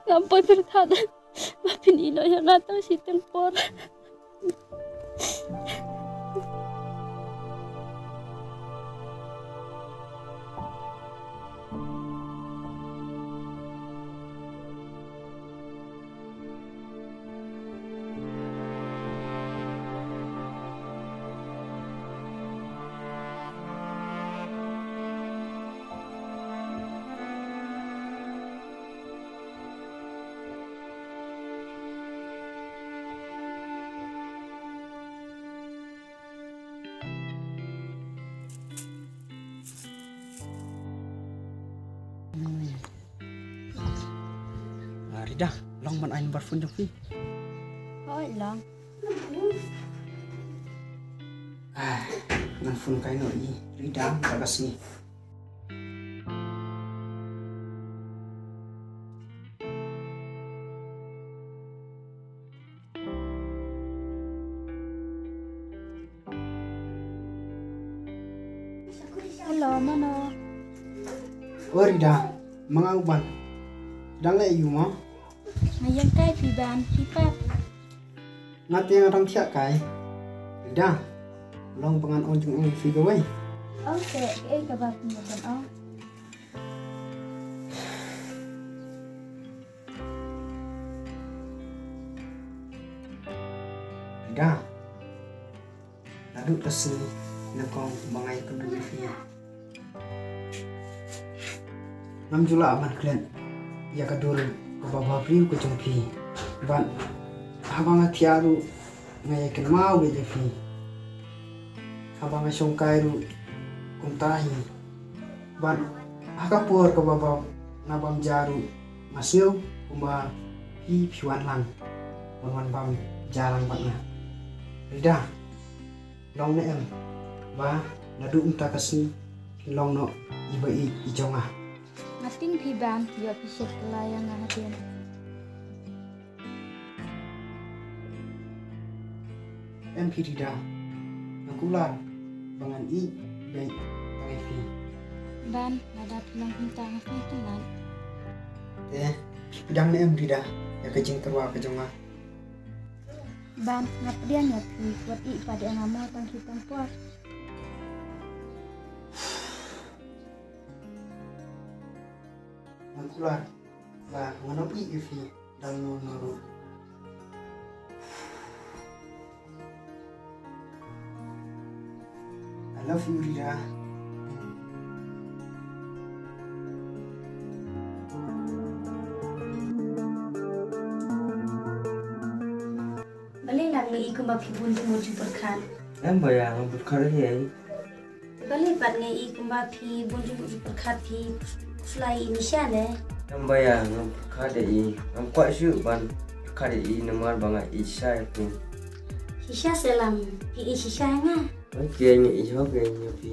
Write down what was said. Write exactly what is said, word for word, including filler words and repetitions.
Ngam poi pyrkhat ba phin ïehnoh ïa nga tang shiteng por. Ah, Rida, long ban ai number phone jong phi. Hooid, long. Ah, ngan phone kai noh ïa i Rida mynta ka sngi. Hello, mano? O Rida, ma nga u Ban. Dang leh aïu mo? Nga ïeng kai phi Ban, phi pat? Nga te nga dang thiah kai. Rida, long ba ngan ong jingong ïa phi kawei. Ong te, kaei kaba phi ban ong? Rida, naduh ka sngi nyngkong ba nga ïakynduh ïa phi, ngam ju lah ban klet ïa ka dur kaba bhabriew ka jong phi. Bad haba nga thiah ruh nga ïakynmaw beit ïa phi. Haba nga shong kai ruh kumta hi. Bad ha ka por kaba bam nga bam ja ruh nga sngew kumba phi phi wan lang ban wan bam ja lang bad nga. Rida, long ne em ba naduh mynta ka sngi phin long noh i ba ïeit i jong nga? Nga tieng phi Ban, ïoh phi shet kylla ïa nga hadien. Em phi Rida, nga kular ba ngan ïeit beit tang ïa phi. Ban, lada phi long kumta nga sngewtynnat. Te phi pdiang ne em Rida ïa ka jingtyrwa ka jong nga? Ban, nga pdiang ïa phi, wat ïeit pat ïa nga mo tang shiteng por. Nga kular ba ngan ym ïeit ïa phi da uno uno ruh. I love you, Rida. Balei lad nga i kumba phi bun jingmut jingpyrkhat? Em ba ïa, ngam pyrkhat ei ei. Balei pat nga i kumba phi bun jingmut jingpyrkhat, phi sla i nisha ne? Em ba ïa, ngam pyrkhat ei ei. Ngam kwah shuh ban pyrkhat ei ei namar ba nga i shisha ïa phi. Shisha se lam, phi i shisha ïa nga? Oi ke, nga i hok ïa phi.